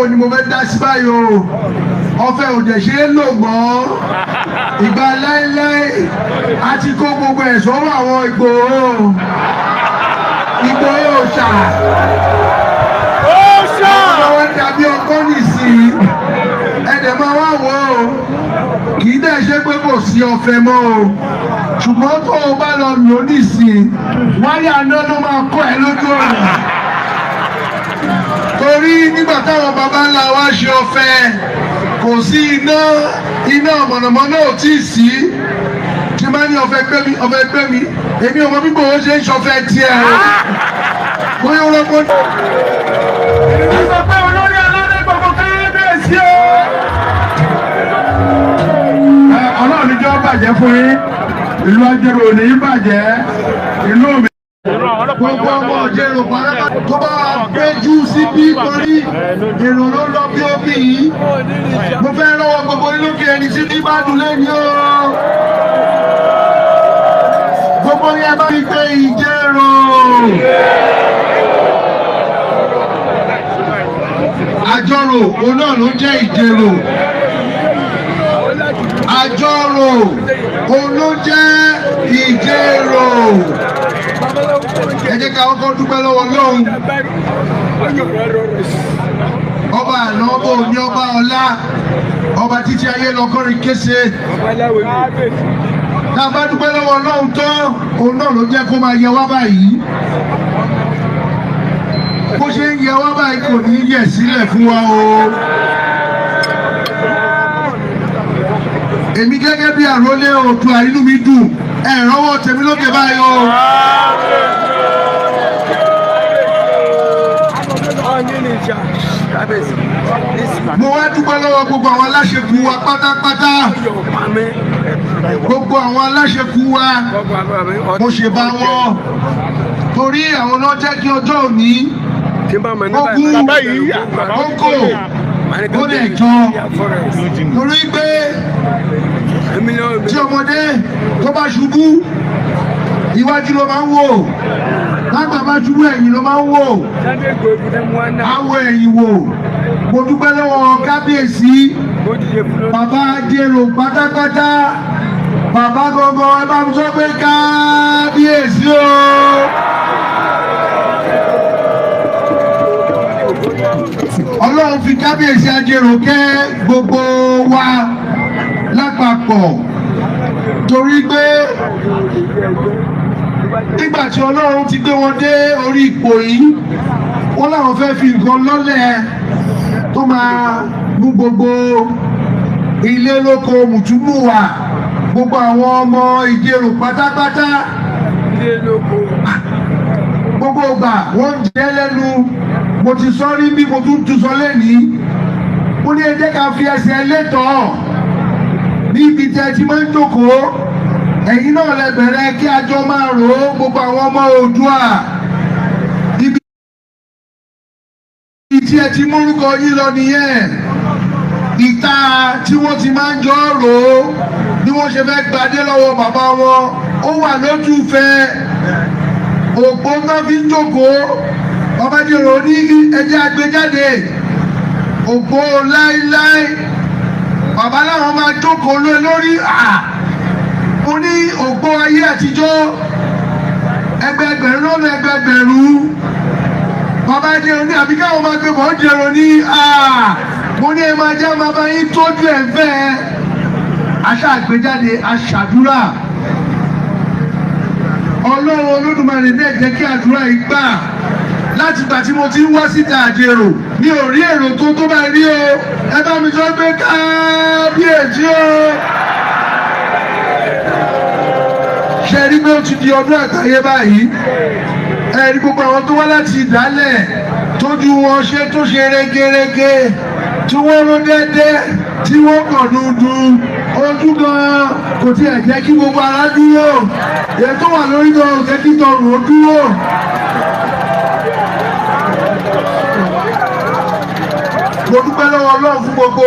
Ọgbọ́n wo ni mo fẹ́ dá sí báyìí o? Ọ̀fẹ́ ò dẹ̀ ṣe é lò mọ́. Ìgbà láéláé a ti kó gbogbo ẹ̀ sọ́wọ́ àwọn Ìgbòho. Ìgbòho ṣà. Àwọn ọmọ dàbí ọgbọ́n nìsín. Ẹ̀dẹ̀ máa wá wò ó. Kì í dẹ̀ ṣe pé kò sí ọ̀fẹ́ mọ́ o. Ṣùgbọ́n tó o bá lọ lò ó nìsín, wáyà náà ló máa kọ́ ẹ lójú ọ̀nà. Torí nígbà táwọn baba ńlá wa ṣe ọ̀fẹ́, kò sí iná, iná mọ̀nàmọ́ná ò tí ì sí. Tí bá ní ọ̀fẹ́ gbé mi, ọ̀fẹ́ gbé mi, èmi ò mọ bí Ìgbòho ṣe ń ṣọ̀fẹ́ tiẹ̀ o. Bóyá ó rọ́pò. Èmi sọ pé olórí aládé gbogbo kábíyèsí o. Ọlọ́run ní jọ́ bàjẹ́ fún yín, ìlú Ajérò ò ní bàjẹ́, ìlú mi. Gbogbo ọmọ Ìjẹ̀rò pátápátá tó bá péjú síbí, torí èrò ló lọ bí omi yìí. Mo fẹ́ rọ́wọ́ gbogbo yín lókè, ẹni tí ní bá dùn lẹ́ni o. Gbogbo yẹn bá rí pé Ìjẹ̀rò. Àjọrò òun náà ló jẹ́ Ìjẹ̀rò. Àjọrò òun ló jẹ́ Ìjẹ̀rò. Ẹ jẹ́ ká kọ́kọ́ dúpẹ́ lọ́wọ́ Ọlọ́run. Ọba àná, ọba òní, ọba ọ̀la, ọba títí ayé lọ́kọ́rin kése. Tá a bá dúpẹ́ lọ́wọ́ Ọlọ́run tán, òun náà ló jẹ́ kó máa yẹ wá báyìí. Bó ṣe ń yẹ wá báyìí kò ní yẹ̀ sílẹ̀ fún wa o. Èmi gẹ́gẹ́ bí àrólé Oòduà, inú mi dùn. Ẹ rọ́wọ́ tèmi lókè báyìí o. Mo wá dúpẹ́ lọ́wọ́ gbogbo àwọn aláṣekù wa pátápátá. Gbogbo àwọn aláṣekù wa, mo ṣe bá wọn. Torí àwọn náà jẹ́ kí ọjọ́ òní ogún kókò ó lè jọ. Torí pé tí ọmọdé tó bá ṣubú, iwájú ló máa ń wò. Lágbà bá ṣubú, ẹ̀yìn ló máa ń wò. Àwọ̀ ẹ̀yìn wò. Mo dúpẹ́ lọ́wọ́ kábíyèsí, bàbá Ajérò pátápátá, bàbá gangan. Ẹ bá mi sọ pé kábíyèsí o. Ọlọ́run fi kábíyèsí Ajérò kẹ́ gbogbo wa lápapọ̀, torí pé nígbà tí Ọlọ́run ti gbé wọn dé orí ipò yìí, wọ́n láwọn fẹ́ fi nǹkan lọ́lẹ̀ tó máa mú gbogbo ilé lóko mùtúmùwà, gbogbo àwọn ọmọ Ìjẹ̀rò pátápátá. Gbogbo ìgbà wọ́n ń jẹ́ lẹ́nu. Mo ti sọ rí bí mo tún tún sọ lẹ́nìí. Mo ní ẹ jẹ́ ká fi ẹsẹ̀ létọ̀ọ́ níbi tí ẹ ti máa ń jókòó. Ẹ̀yin náà lẹ bẹ̀rẹ̀ kí a jọ máa rò ó, gbogbo àwọn ọmọ Oòduà. Ibi tí ẹ ti mórúkọ yín lọ nìyẹn. Ìta tí wọ́n ti máa ń jọ rò ó bí wọ́n ṣe fẹ́ gbadé lọ́wọ́ bàbá wọn, ó wà lójú fẹ́ òpó náà fi ń jókòó. Bàbá Jèrò ní ẹjẹ́ àgbéjáde òpó láíláí. Bàbá láwọn máa jókòó lé lórí. Mo ní òpó ayé àtijọ́, ẹgbẹẹgbẹ̀rún lọ́nà ẹgbẹẹgbẹ̀rún. Bàbá Jèrò ní àbí káwọn máa gbé bọ́ Jèrò ní. Mo ní ẹ máa jẹ́ bàbá yín tójú ẹ̀ fẹ́. Aṣá àgbéjáde, aṣàdúrà. Ọlọ́run Olódùmarè dẹ̀ jẹ́ kí àdúrà yìí gbà. Láti ìgbà tí mo ti ń wá síta Àjèrò, mi ò rí èrò tó tó bá rí o. Ẹ bá mi sọ pé kábíyèsí o. Ṣe rí pé ó ti di ọdún àgbáyé báyìí? Ẹ rí gbogbo àwọn tó wá láti ìdálẹ̀, tójú wọn ṣe tó ṣe régerege, tí wọ́n ró dẹ́dẹ́, tí wọ́n kàn dúdú ojú gan, kò tiẹ̀ jẹ́ kí gbogbo ara dúró. Èyí tó wà lórí gan ò jẹ́ kí tọrùn ó dúró. Mo dúpẹ́ lọ́wọ́ Ọlọ́run fún gbogbo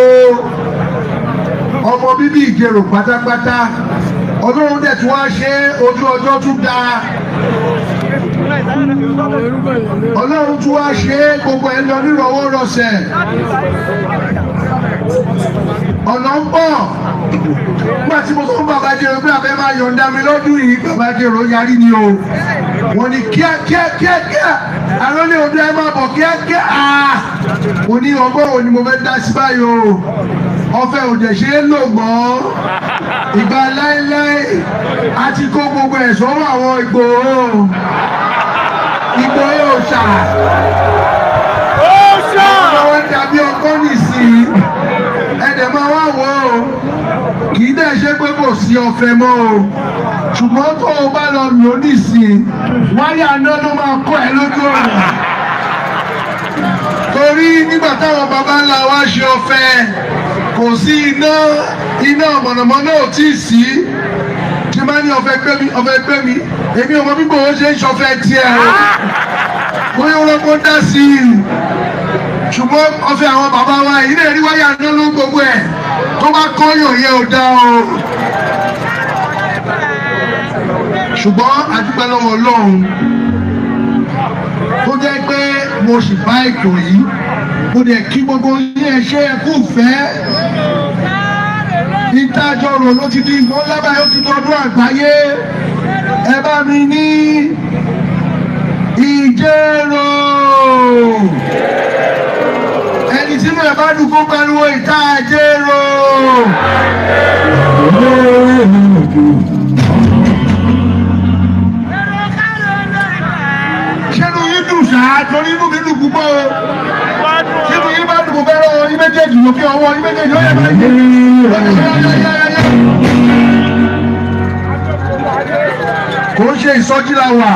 ọmọ bíbí Ìjẹ̀rò pátápátá. Ọlọ́run dẹ̀ tún wá ṣe ojú ọjọ́ tún dáa. Ọlọ́run tún wá ṣe é, gbogbo ẹ̀ lọ nírọ̀wọ́ rọsẹ̀. Ọ̀nà ń bọ̀. Nígbà tí mo sọ fún Bàbá Jèrò pé àbẹ́ máa yọ̀ǹda mi lọ́dún yìí, Bàbá Jèrò yarí ni o. Wọ́n ní kíákíá kíákíá, àrólé odò ẹ máa bọ̀ kíákíá. Mo ní ọgbọ́n wo ni mo fẹ́ dá sí báyìí o. Ọ̀fẹ́ ò dẹ̀ ṣe é lò mọ́. Ìgbà láéláé a ti kó gbogbo ẹ̀ sọ́wọ́ àwọn Ìgbòho. Ìgbòho òòṣà. Àwọn dàbí ọkọ nìsín. Ẹ̀dẹ̀ máa wá wò ó. Kì í dẹ̀ ṣe pé kò sí ọ̀fẹ́ mọ́ o. Ṣùgbọ́n tó o bá lọ lò ó nìsín, wáyà náà ló máa kọ́ ẹ lójú ọ̀nà. Torí nígbà táwọn baba ńlá wa ṣe ọ̀fẹ́, kò sí iná, iná mọ̀nàmọ́ná ò tí ì sí. Tí bá ní ọ̀fẹ́ gbé mi, ọ̀fẹ́ gbé mi, èmi ò mọ bí Ìgbòho ṣe ń ṣọ̀fẹ́ tiẹ̀ o. Bóyá ọlọ́gbọ́n dá sí i. Ṣùgbọ́n ọ̀fẹ́ àwọn bàbá wa yìí lè rí wáyà náà ló gbogbo ẹ̀. Tó bá kọ́yàn yẹn ò dá o. Ṣùgbọ́n a dúpẹ́ lọ́wọ́ Ọlọ́run tó jẹ́ pé mo sì bá ètò yìí. Mo dẹ̀ kí gbogbo yín, ẹ ṣé, ẹ kú ìfẹ́. Ìtajọrò ló ti di ìgbọ́n lábàáyé, ó ti dọdún àgbáyé. Ẹ bá mi ní Ìjẹ̀rò. Ẹni tí mo ẹ̀ bá dùn kó pariwo ìta Ìjẹ̀rò. Ṣé inú yín dùn ṣáá? Torí inú mi dùn púpọ̀ o. Ṣé inú yín bá dùn kó fẹ́ lọ́wọ́ yín méjèèjì lókè ọwọ́ yín méjèèjì ó yẹ máa yé. Kò ń ṣe ìsọjí la wà,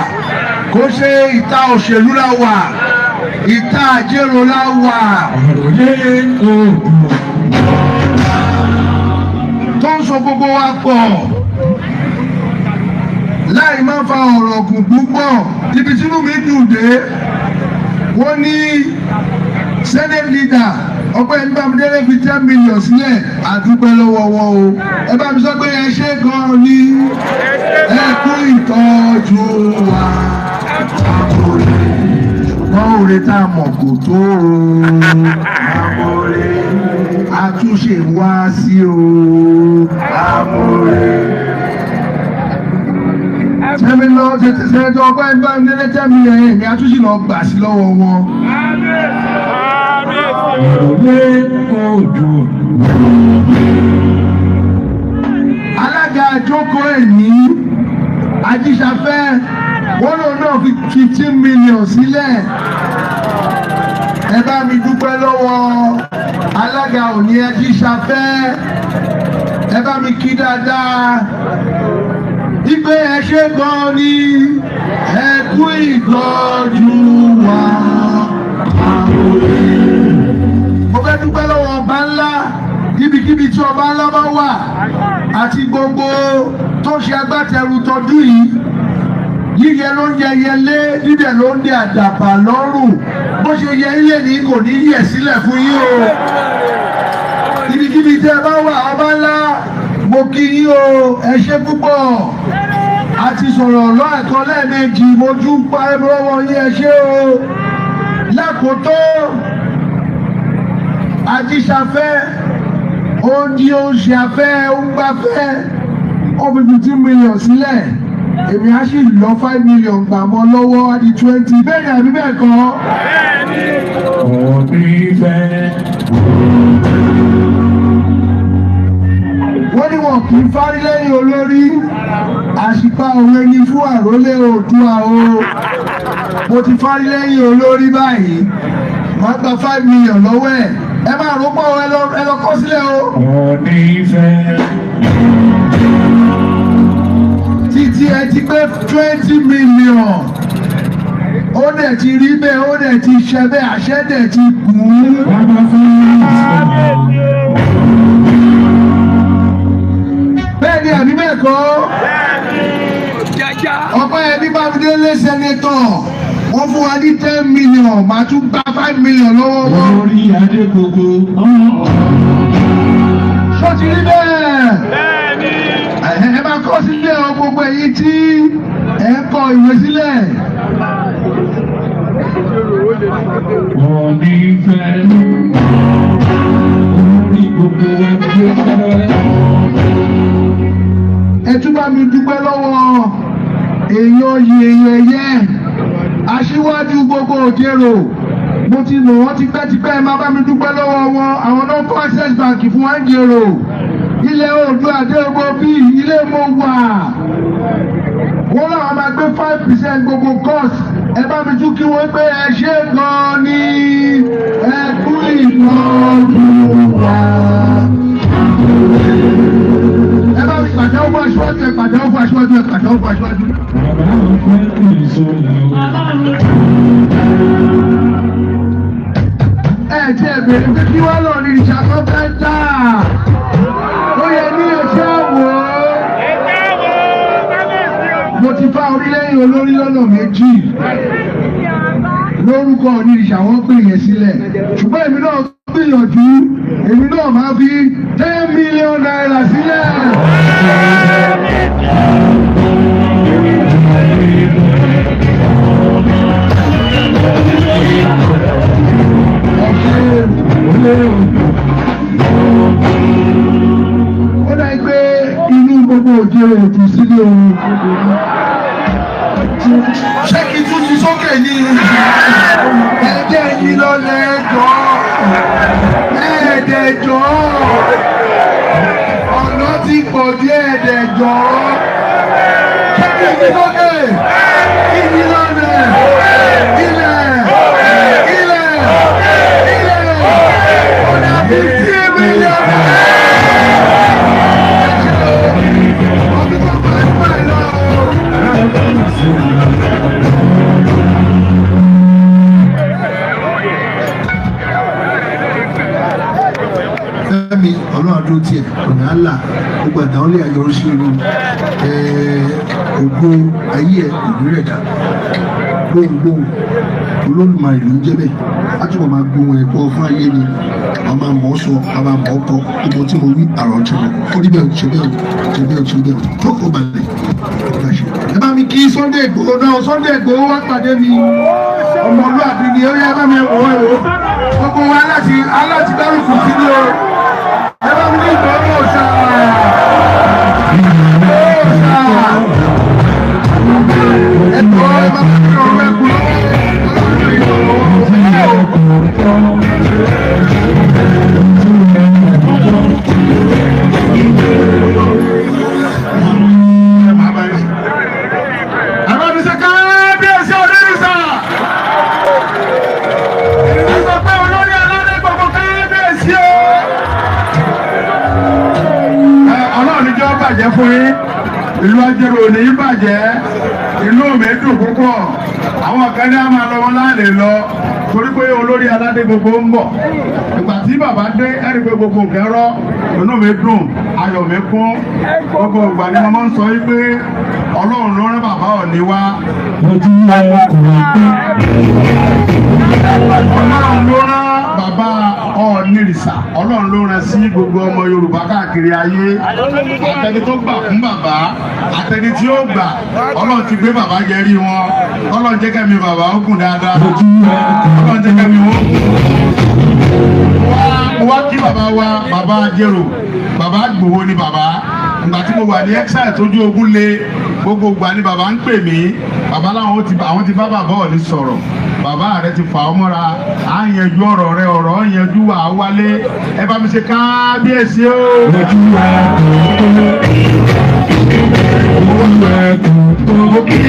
kò ń ṣe ìta òṣèlú la wà, ìta Àjẹrò la wà. Tó ń so gbogbo wa pọ̀ láì má fa ọ̀rọ̀ gùn púpọ̀. Ibi tí inú mi dùn dé, wọ́n ní senate leader Ọpẹ́yẹmí Bámidélé fi 10 million sílẹ̀, àdúpẹ́ lọ́wọ́ wọn o. Ẹ bá mi sọ pé ẹ ṣé gan ni, ẹ kú ìtọ́jú wa. Ṣùgbọ́n òre tá a mọ̀ kò tó o. Àtúnṣe wá sí o. Sẹ́nitọ́ Ọpẹ́yẹmí Bámidélé 10 million yẹn ni àtúnṣe lọ gbà sí lọ́wọ́ wọn. Alága àjókòó ẹ̀ní Ajíṣafẹ́ wọ́n lòun náà fi 15 million sílẹ̀. Ẹ bá mi dúpẹ́ lọ́wọ́ alága òní Ajíṣafẹ́. Ẹ bá mi kí dáadáa. Ìgbé ẹ ṣé gan ni, ẹ kú ìtọ́jú wa. Mo fẹ́ dúpẹ́ lọ́wọ́ ọba ńlá, ibikíbi tí ọba ńlá bá wà, àti gbogbo tó ṣe agbátẹrù tọdún yìí. Yíyẹ ló ń yẹyẹ lé, dídẹ̀ ló ń dẹ àdàbà lọ́rùn. Bó ṣe yẹ ilé ní kò ní yẹ̀ sílẹ̀ fún yín o. Ibikíbi tí ẹ bá wà, ọba ńlá, mo kí yín o, ẹ ṣé púpọ̀. A ti sọ̀rọ̀ lọ́ẹ̀kan lẹ́ẹ̀mejì, mo dúpẹ́ lọ́wọ́ yín, ẹ ṣé o. Lákòótó Ajíṣafẹ́ ó ní ó ń ṣe afẹ́, ó ń gbafẹ́, ó fi 15 million sílẹ̀. Èmi á sì lọ 5 million gbà mọ́ lọ́wọ́, á di 20. Bẹ́ẹ̀ ni àbí bẹ́ẹ̀ kọ́? Wọ́n ní wọn kì í fárí lẹ́yìn olórí. Àṣìpa òwe ni fún àrólé Oòduà o. Mo ti fárí lẹ́yìn olórí báyìí. Màá gba 5 million lọ́wọ́ ẹ̀. Ẹ máa rò pọ̀, ẹ lọ kọ́ sílẹ̀ o. Títí ẹ ti pé 20 million. Ó dẹ̀ ti rí bẹ́ẹ̀, ó dẹ̀ ti ṣẹ bẹ́ẹ̀, àṣẹ dẹ̀ ti gùn ún. Bẹ́ẹ̀ ni àbí bẹ́ẹ̀ kọ́? Ọpẹ́yẹmí Bámidélé sẹ́nẹ́tọ̀, wọ́n fún wa ní 10 million, màá tún gba 5 million lọ́wọ́ wọn. Orí adé gbogbo. Ṣó ti rí bẹ́ẹ̀? Ẹ máa kọ́ sílé ọ, gbogbo èyí tí ẹ ń kọ́ ìwé sílẹ̀. Wọ́n ní fẹ́ orí gbogbo ẹgbẹ́. Ẹ tún bá mi dúpẹ́ lọ́wọ́ èèyàn yìí, èèyàn ẹ̀yẹ, aṣíwájú gbogbo Òjèrò. Mo ti mọ̀ wọ́n tipẹ́tipẹ́. Ẹ máa bá mi dúpẹ́ lọ́wọ́ wọn. Àwọn náà kọ́ Access Bank fún wa ń jèrò ilẹ̀ Oòduà dé. Gbogbo bíi ilé mo wà, wọ́n làwọn máa gbé 5% gbogbo cost. Ẹ bá mi tún kí wọ́n pé ẹ ṣe gan-an ni, ẹ kú ìtọ́jú wa. Ẹ bá mi pàtẹ́wọ́ fún aṣíwájú. Ẹ pàtẹ́wọ́ fún aṣíwájú. Ẹ pàtẹ́wọ́ fún aṣíwájú. Bàbá fẹ́ ìṣọ̀lá o. Ẹ tí ẹ bèrè pé kí wọ́n lọ ní ìṣàkọ́ fẹ́ tà, ó yẹ ní ẹṣẹ́ wò ó. Mo ti fa orí lẹ́yìn olórí lọ́nà méjì lórúkọ onírìṣà. Wọ́n pè yẹn sílẹ̀, ṣùgbọ́n èmi náà gbìyànjú, èmi náà máa fi ₦10 million sílẹ̀. Ẹ ṣé. Ó dà pé inú gbogbo òde òtún sílé ohun. Ṣé kí n tún ti sókè ní ẹ̀ẹ́dẹ̀ yìí lọ́lẹ̀ ẹ̀jọ́ ẹ̀ẹ́dẹ̀jọ́? Ọ̀nà ti pọ̀ díẹ̀, ẹ̀ẹ́dẹ̀jọ́. Ṣé kí n ti sókè kí ni lọ́lẹ̀ ilẹ̀ ilẹ̀ ilẹ̀ ọ̀nà 50 million? Ọdún tó bá ń bá lọ. Fẹ́mi, Ọlọ́run àdúró tiẹ̀, ọ̀nà àlà gbogbo àdáwọlé àyọrùsí irú ògo ayé ẹ̀ òní rẹ̀ dà. Gbohùngbohùn Olódùmarè ló ń jẹ́ bẹ́ẹ̀. Á túbọ̀ máa gbóhùn ẹ̀kọ́ fún ayé ni. A máa mọ̀ ọ́ sọ, a máa mọ̀ ọ́ kọ. Gbogbo tí mo wí àrò ọ̀tún lọ ó rí bẹ́ẹ̀. Ṣe bẹ́ẹ̀, ṣe bẹ́ẹ̀, ṣe bẹ́ẹ̀ tó kó balẹ̀. Ẹ bá mi kí Sunday Igboho náà. Sunday Igboho wá pàdé mi, ọmọlúwàbí ni ó yẹ. Bá mi wò ó, wò ó. Gbogbo wa aláti gbárùkù sí ni o. Ẹ bá mi ní Ìgbòho ṣá ṣá. Ẹ tọ́ ẹ bá mi ní ọ̀rọ̀ ẹ̀kú lọ́wọ́. Àbábísẹ́ kábíyèsí onírìsà. Ìrísí sọ pé olórí aládé gbogbo, kábíyèsí o. Ẹ Ọlọ́run ní jọ́ bàjẹ́ fún yín. Ìlú Ajérò ò ní bàjẹ́. Inú mi dùn púpọ̀. Àwọn kan ní a máa lọ wọn láàlè lọ torí pé olórí aládé gbogbo ń bọ̀. Ìgbà tí bàbá dé, ẹ̀rí pé gbogbo nǹkan rọ́. Inú mi dùn, ayọ̀ mi kún. Gbogbo ìgbà ni mo máa ń sọ yí pé Ọlọ́run ló rán bàbá Ọ̀ọ̀ni wá. Ojú ọkùnrin pé. Ọlọ́run ló rán bàbá Ọ̀ọ̀nìrìsà. Ọlọ́run ló rán sí gbogbo ọmọ Yorùbá káàkiri ayé. Àtẹni tó gbà fún bàbá, àtẹni tí ó gbà, Ọlọ́run ti gbé bàbá jẹrí wọn. Ọlọ́run jẹ́ kẹ́mi bàbá ó gùn dáadáa. Ọlọ́run jẹ́ kẹ́mi wọ́n gùn. Mo wá kí bàbá wa, bàbá Ajérò. Bàbá Ìgbòho ni bàbá. Ìgbà tí mo wà ní exile tójú ogun lé, gbogbo ìgbà ni bàbá ń pè mí. Bàbá láwọn ti àwọn ti bá bàbá Ọ̀ọ̀ni sọ̀rọ̀, bàbá rẹ ti fà ọ́ mọ́ra, à ń yanjú ọ̀rọ̀ rẹ, ọ̀rọ̀ ń yanjú wà á wálé. Ẹ bá mi ṣe kábíyèsí o. Ojú ẹkùn tó. Ojú ẹkùn tó. Mo kí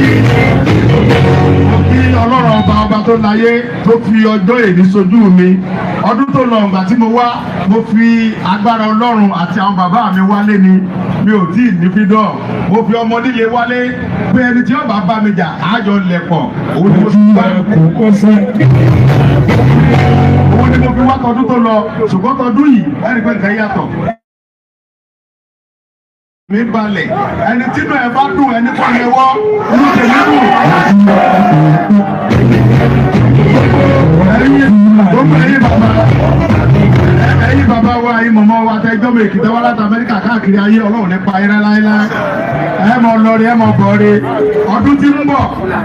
Ọlọ́run ọba, ọba tó láyé, tó fi ọjọ́ èní sojú mi. Ọdún tó lọ, ìgbà tí mo wá, mo fi agbára Ọlọ́run àti àwọn bàbá mi wálé ni. Mi ò tí ì ní freedom. Mo fi ọmọ líle wálé pé ẹni tí ó bá bá mi jà, àjọ lẹ̀pọ̀. Òun ni mo Ojú fi wá. ẹkùn kó sẹ́. Òun ni mo fi wá tọdún tó lọ, ṣùgbọ́n tọdún yìí, ẹni pé nǹkan yàtọ̀ mi balẹ̀. Ẹni tínú ẹ bá dùn, ẹni kọ́ ẹ wọ́ inú tèmi dùn. Ẹ̀yin gbogbo, ẹ̀yin bàbá, ẹ̀yin bàbá wa, ẹ̀yin mọ̀mọ́ wa tẹ tẹjọ́ mi Èkìtì wá láti Amẹ́ríkà káàkiri ayé, Ọlọ́run nípa ayé láéláé. Ẹ mọ lọrí, ẹ mọ bọ̀ọ́rẹ́. Ọdún tí ń bọ̀,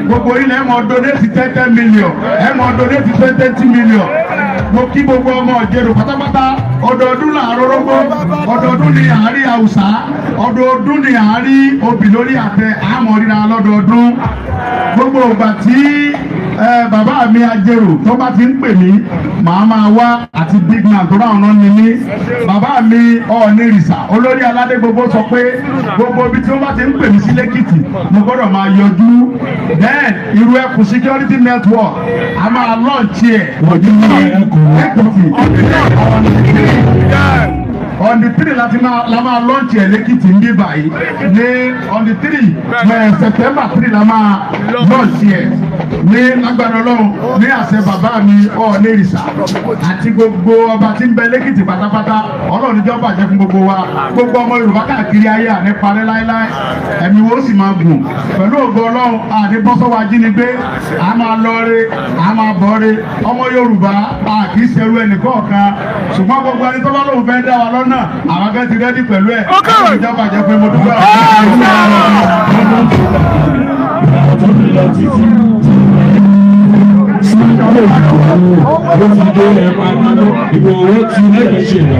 gbogbo ilẹ̀ ẹ mọ donate 10 million, ẹ mọ donate 20 million. Mo kí gbogbo ọmọ Ìjerò pátápátá. Ọdọọdún làárọ̀ rógbó, ọdọọdún ni àárí àwùsá, ọdọọdún ni àárí obì lórí àtẹ. Àmọ́ ríra lọ́dọọdún. Gbogbo ìgbà tí bàbá mi Ajérò tó bá ti ń pè mí, màá máa wá, àti big man tó ráwọn náà ní mí. Bàbá mi Ọ̀ọ́nìrìsà, olórí aládé gbogbo, sọ pé gbogbo ibi tí wọ́n bá ti ń pè mí sí lẹ́kìtì, mo gbọ́dọ̀ máa yọjú. Then Irú Ẹkùn Security Network, a máa launch ẹ̀ lẹ́kìtì on the 3 láti máa la máa launch ẹ̀ lẹ́kìtì ń bí báyìí ní on the 3, September 3 la máa launch ẹ̀ ní lágbára Ọlọ́run, ní àṣẹ bàbá mi Ọ̀ọ́nìrìsà àti gbogbo ọba tí ń bẹ lẹ́kìtì pátápátá. Ọlọ́run níjọ́ bàjẹ́ fún gbogbo wa. Gbogbo ọmọ Yorùbá káàkiri ayé, àní parẹ́ láéláé, ẹ̀mí wo sì máa gùn pẹ̀lú ògo Ọlọ́run. Àní bọ́sọ́wọ́ ajínigbé, a máa lọ́ọ́rẹ́, a máa bọ́ọ́rẹ́. Ọmọ Yorùbá, a kì í ṣerú ẹnì kọ̀ọ̀kan, ṣùgbọ́n gbogbo ẹni tó bá lóun fẹ́ dá wa lọ́nà, àwọn akẹ́ ti ready pẹ̀lú ẹ̀. Ọlọ́run níjọ́ bàjẹ́ pé mo dúpẹ́. Tó ti lọ títí. Ó ti dé, ẹ̀ pariwo, Ìgbòho ti lẹ́yìn ṣe lọ.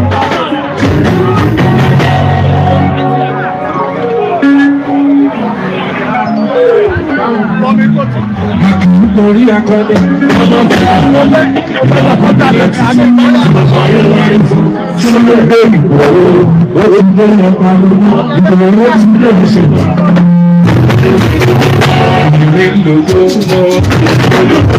Torí akọni, ọmọ tí a lọ lẹ́yìn ọmọ títí, ọmọ ayé wáyé fún tí ó lè dé. Ìgbòho ó ti dé, ẹ̀ pariwo, Ìgbòho ti lẹ́yìn ṣe lọ. Ìrìn lójó mọ́.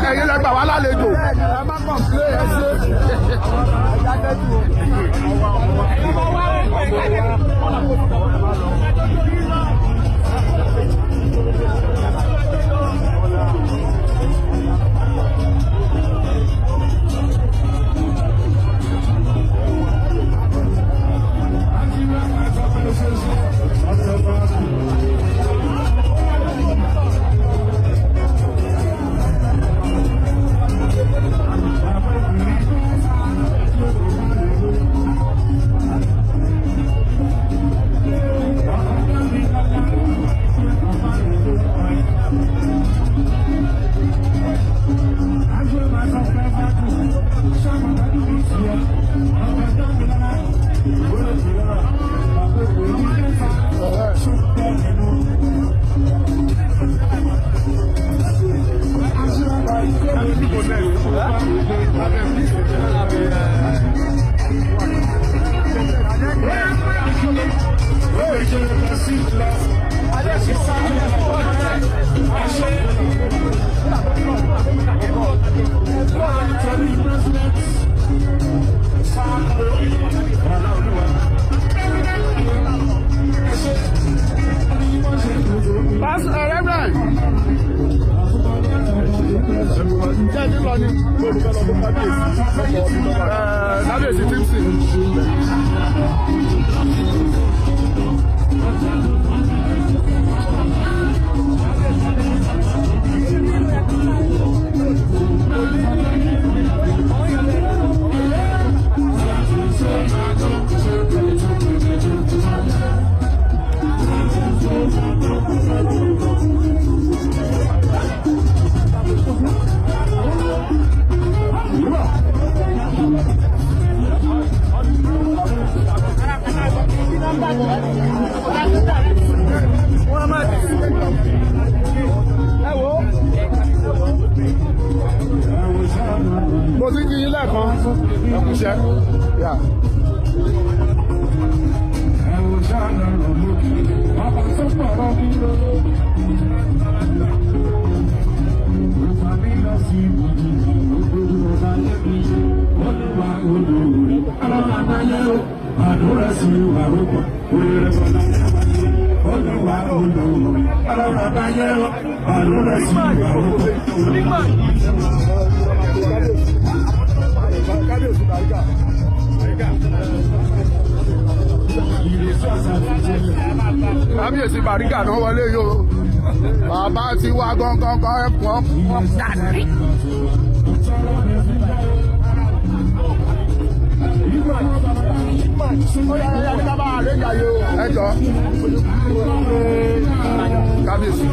Ẹ̀yin lẹ gbà wá lálejò. Ẹ má kàn sílé, ẹ ṣe. ti lọ ni. Kábíyèsí tíìsì. Mo ti ń kí yín lẹ́ẹ̀kan ẹ̀kúṣẹ́. Yeah. Kábíyèsí Bàrígà náà wọlé yìí o, bàbá ti wá gángan kan ẹkùn ọ̀dàrí. Ẹ jọ kábíyèsí.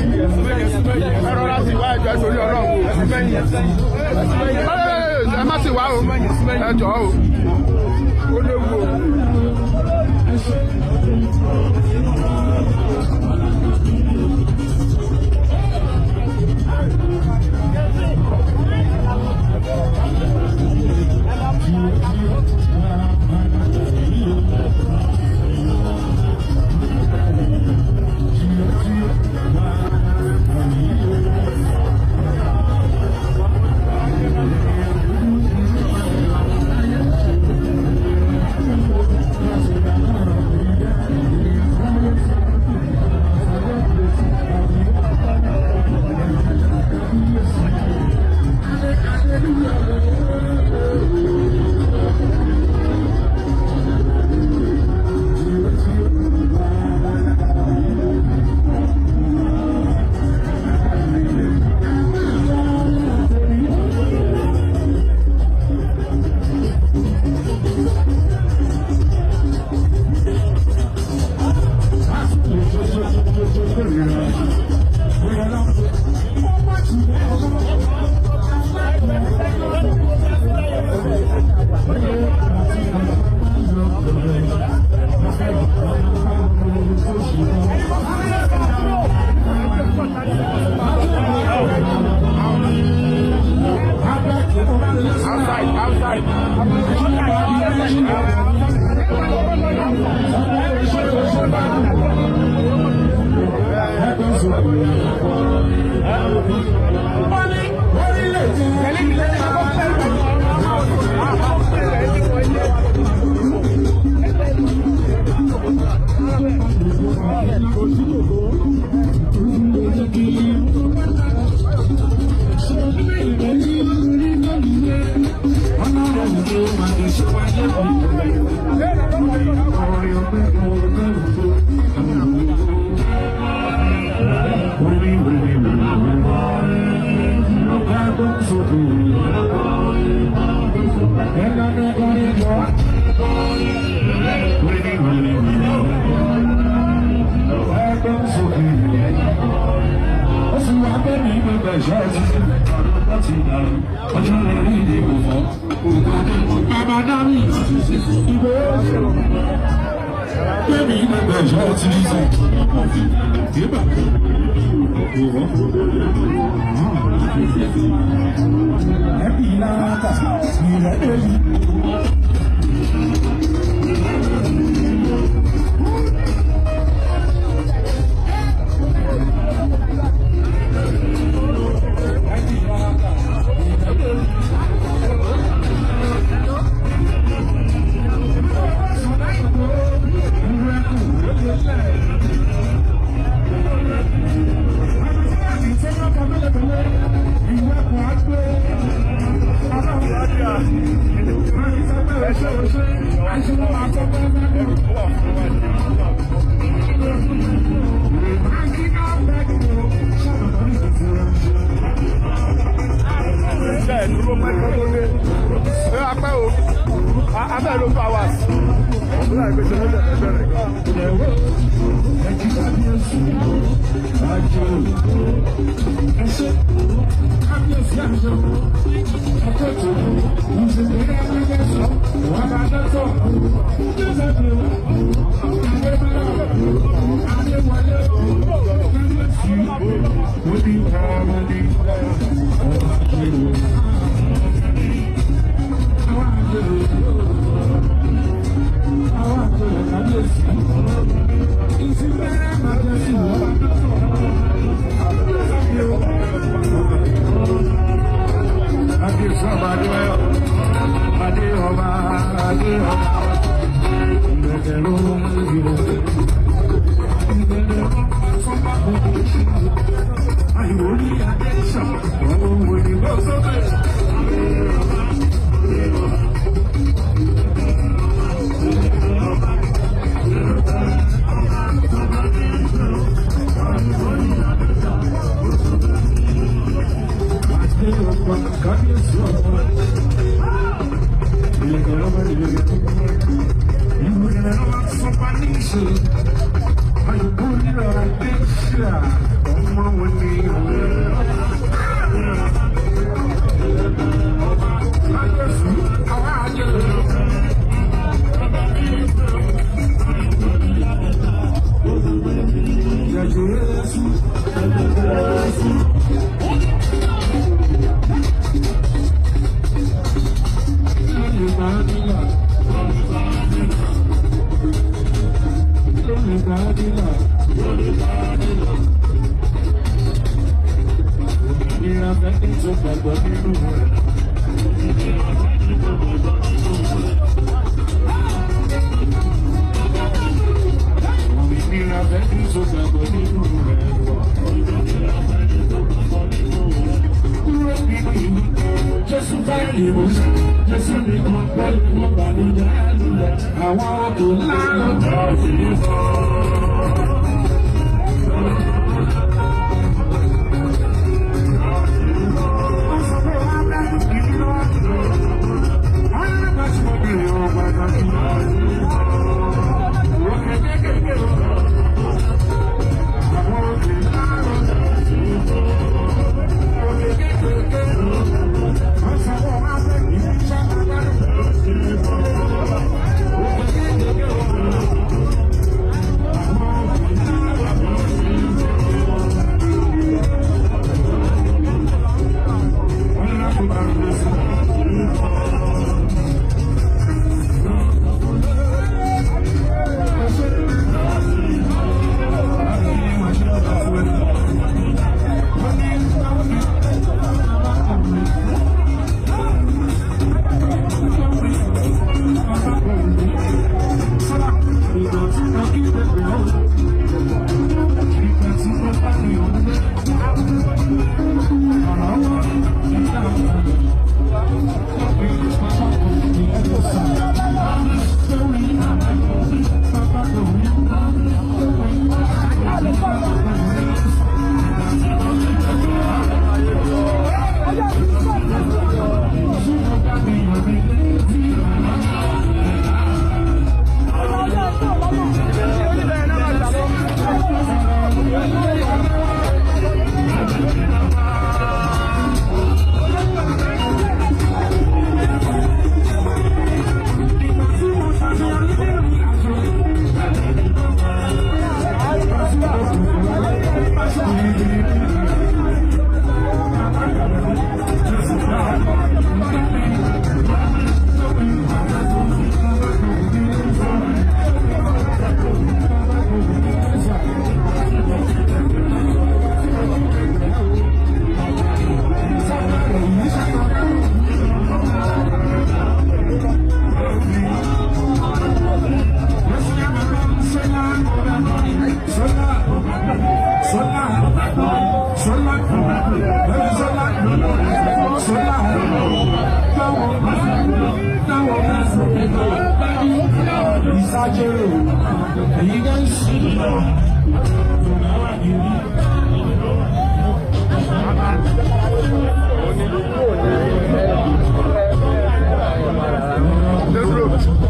Ẹ rọra sí wá, ẹjọ́ sórí Ọlọ́run o, ẹ má sì wá o, ẹ jọ̀ọ́ o, ó léwu o.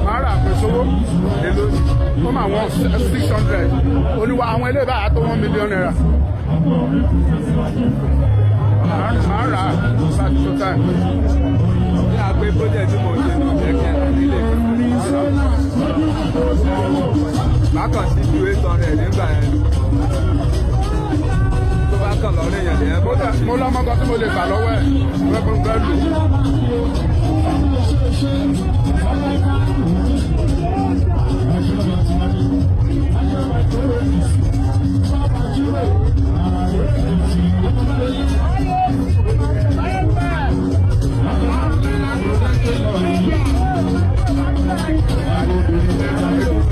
Màá rà pé sówó èlò ó máa wọ́n 600 olúwa àwọn ilé ìbára tó ₦1 million. Màá rà bá ti tó táì. Ní àgbé project tí mo ṣe ní ọ̀jẹ̀ kí ẹ nílé má kàn sí ju 800 nígbà yẹn tó bá kàn lọ́rọ̀ èèyàn lèyẹn Mo gbọ́dọ̀ ṣe. Mo lọ́mọ kan tí mo lè gbà lọ́wọ́ ẹ̀ fẹ́ fẹ́ lò.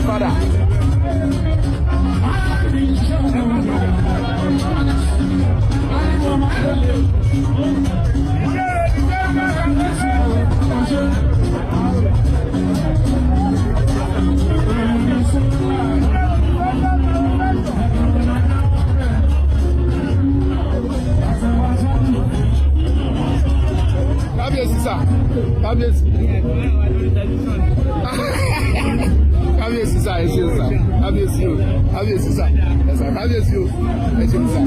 Padà. Kábíyèsí sà, kábíyèsí. Kábíyèsí sà, ẹ ṣeun sà, kábíyèsí o, kábíyèsí sà, ẹ sà, kábíyèsí o, ẹ ṣeun sà.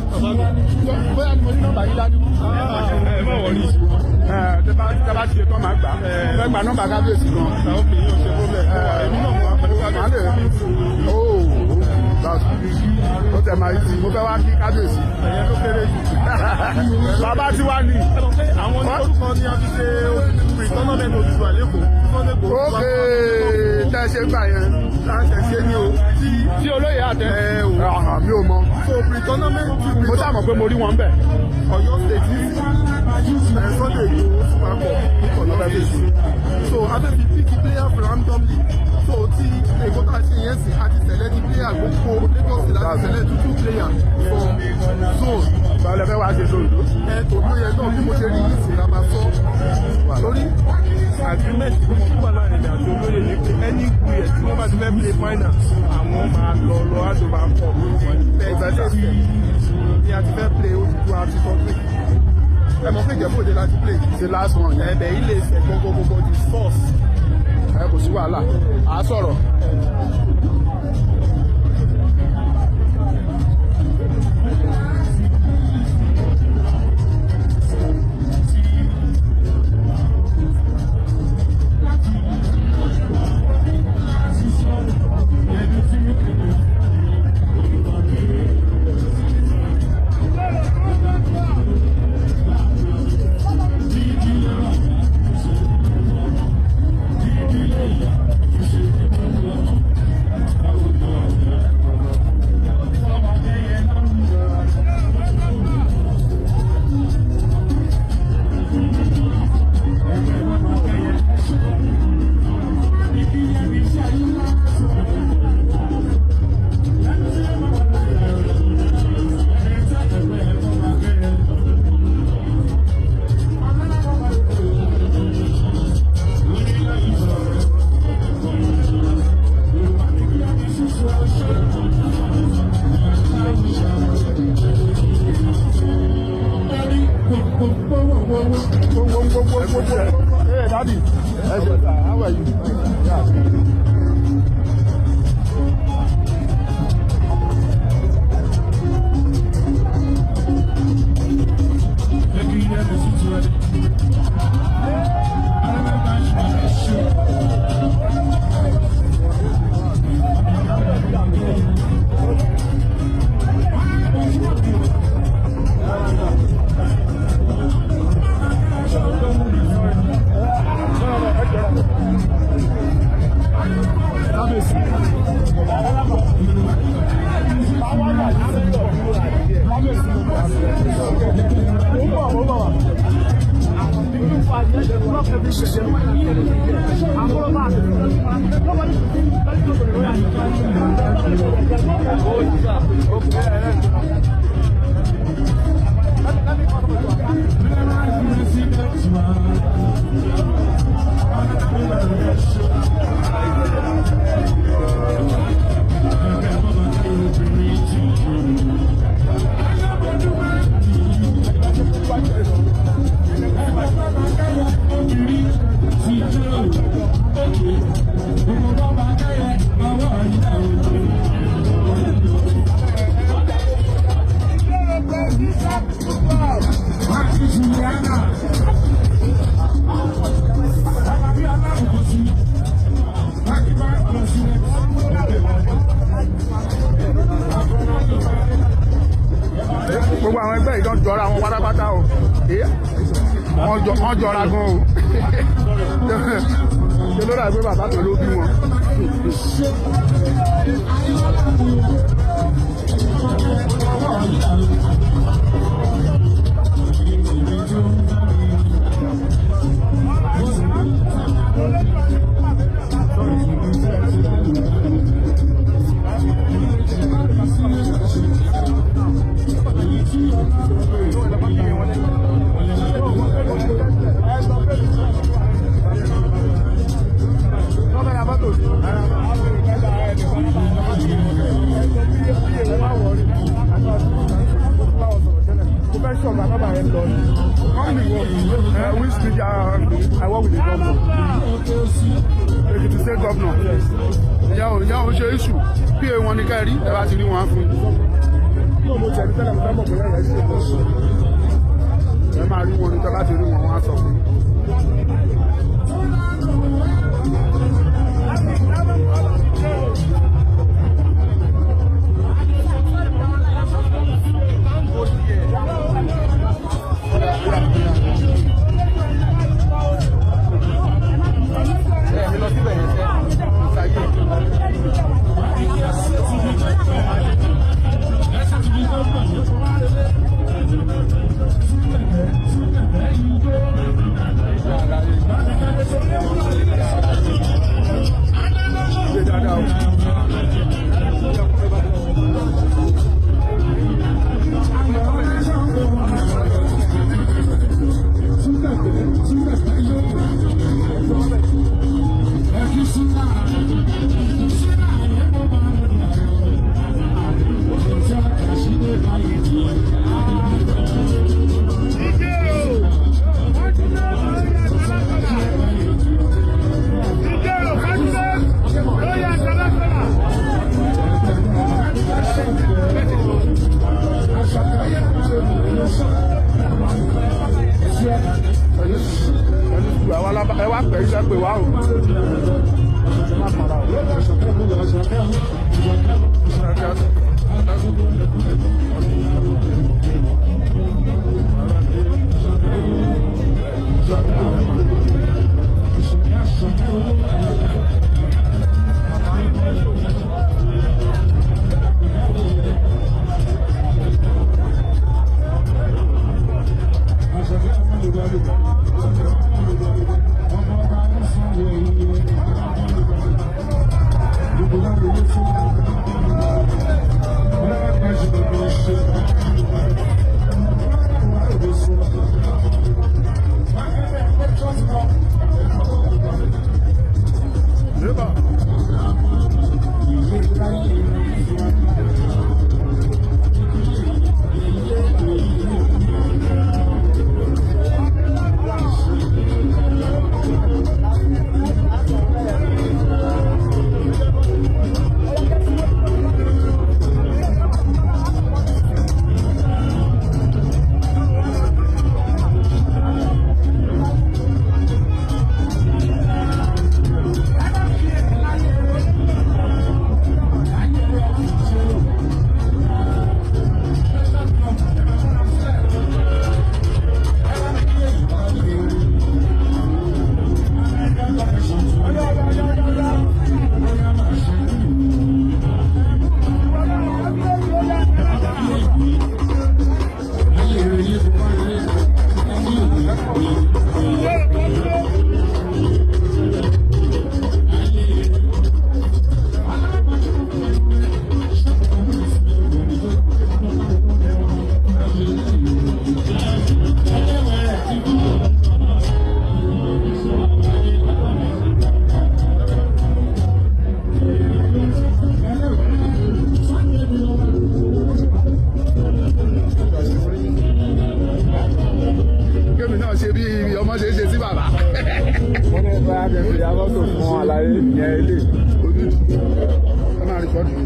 Bóyá ni mo ní nọ́mbà yín dání. Ẹ má wọrí. Ẹ tẹ bá ti ṣe tán, máa gbà. Fẹ́ gba nọ́mbà kábíyèsí gan. Àwọn obìnrin yóò ṣe problem. Èmi náà wà pẹ̀lú Màá lè kábíyèsí. Ooo, ó tẹ̀ máa yí sí, mo fẹ́ wá kí kábíyèsí. Ẹ̀yẹn ló kéré jù. Bàbá tí wá ní. Ẹ mọ̀ pé àwọn orúkọ ni a fi ṣe pre-tournament Odùduwà l'Ékòó. Ókè, tẹ́ ẹ ṣe ń gbà yẹn. Láṣẹ ṣe ni o. Tí Tí olóyè àtẹ. Ẹ o. Ọ̀hàn mi ò mọ. So pre-tournament Mo sáà mọ̀ pé mo rí wọn bẹ̀. Ọ̀yọ́ State ní ẹ̀ Sunday Igboho fún papọ̀ Ọ̀yọ́ State. So a fẹ́ fi pick player randomly. So tí èkó tá a ṣe yẹn sìn, a ti select player gbogbo Lagos State, láti select two two player from zone. Báwo lẹ fẹ́ wá ṣe lóòdó? Ẹ tó ló yẹ náà, bí mo ṣe rí yìí sí la máa sọ. Torí agreement tí mo wà láàrin mi àti olóyè ní pé anywhere tí wọ́n bá ti fẹ́ play final, àwọn máa lọ lọ àdó máa pọ̀ bẹ́ẹ̀ tí ni a ti fẹ́ play Odùduwà àti tọ́pẹ́. Ẹ mọ̀ pé Ìjẹ̀bú Òde láti play. Ṣe last one yẹn. Ẹ̀bẹ̀ ilé Ifẹ̀ gbogbogbò the source. Ẹ kò sí wàhálà. À á sọ̀rọ̀. Ohun gbogbo gbogbo. Hey daddy, ẹ ṣe sir, how are you? Yeah. Gbogbo àwọn ẹgbẹ́ ìjọ jọra wọn pátápátá o. Wọ́n jọra gan o. Ṣé ló dà pé bàbá kan ló bí wọn? I work with the governor. Ekiti State governor. Ìyá ò ìyá ò ń ṣe issue. PA wọn ni ká rí, ẹ bá ti rí wọn á fún yín. Ẹ máa rí wọn ní tẹ́ bá ti rí wọn, wọ́n á sọ fún yín. Ṣe dáadáa o. Ẹ wá pẹ̀ iṣẹ́ pé wá o. Má para o. Wọ́n ṣe é ṣe sí bàbá. Wọ́n ní bá a jẹ́ fi abọ́tò fún àlàyé ìyẹn ilé. Ojú ẹ máa record mi.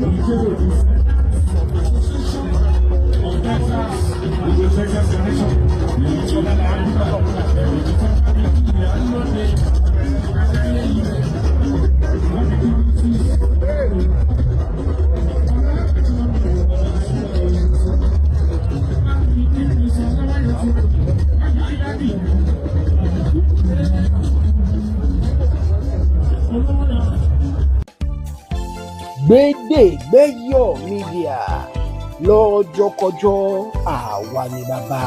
Gbédègbẹ́yọ̀ Media, lọ́jọ́kọjọ́, àwa ni bàbá.